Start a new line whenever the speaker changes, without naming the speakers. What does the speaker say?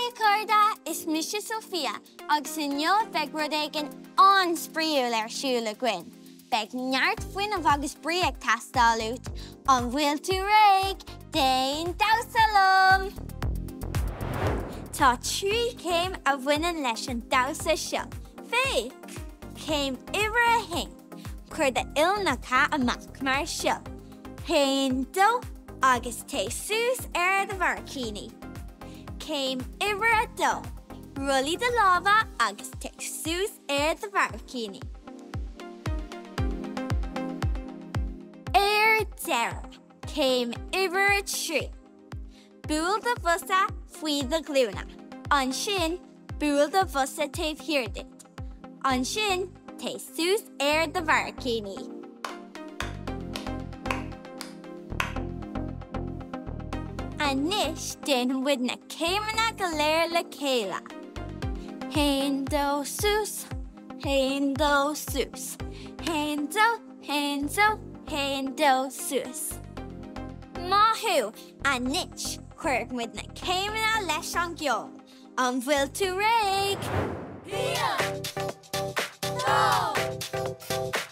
a chairde, is mise Sophia agus inniu beidh rud éigin an-spraíúil ar siúl againn. Beidh neart fuinnimh agus brí ag teastáil uait. An bhfuil tú réidh? Déan damhsa liom! Tá 3 chéim a bhaineann leis an damhsa seo. Féach! Céim uimhir a haon, Cuir d'uillinneacha amach mar seo. Haon, dó, agus téigh suas ar do bharraicíní. Céim uimhir a dó, Rollaigh do lámha agus téigh suas ar do bharraicíní. Ar deireadh, céim uimhir a 3. Buail do bhosa faoi do ghlúine. Ansin, buail do bhosa taobh thiar duit. Ansin, téigh suas ar do bharraicíní. Anois, déanfaidh muid na céimeanna go léir le chéile. Haon, dó, suas, haon, dó, suas. Haon, dó, haon, dó, haon, dó, suas. Maith thú! Anois, cuirfidh muid na céimeanna leis an gceol. An bhfuil tú réidh?
1, 2.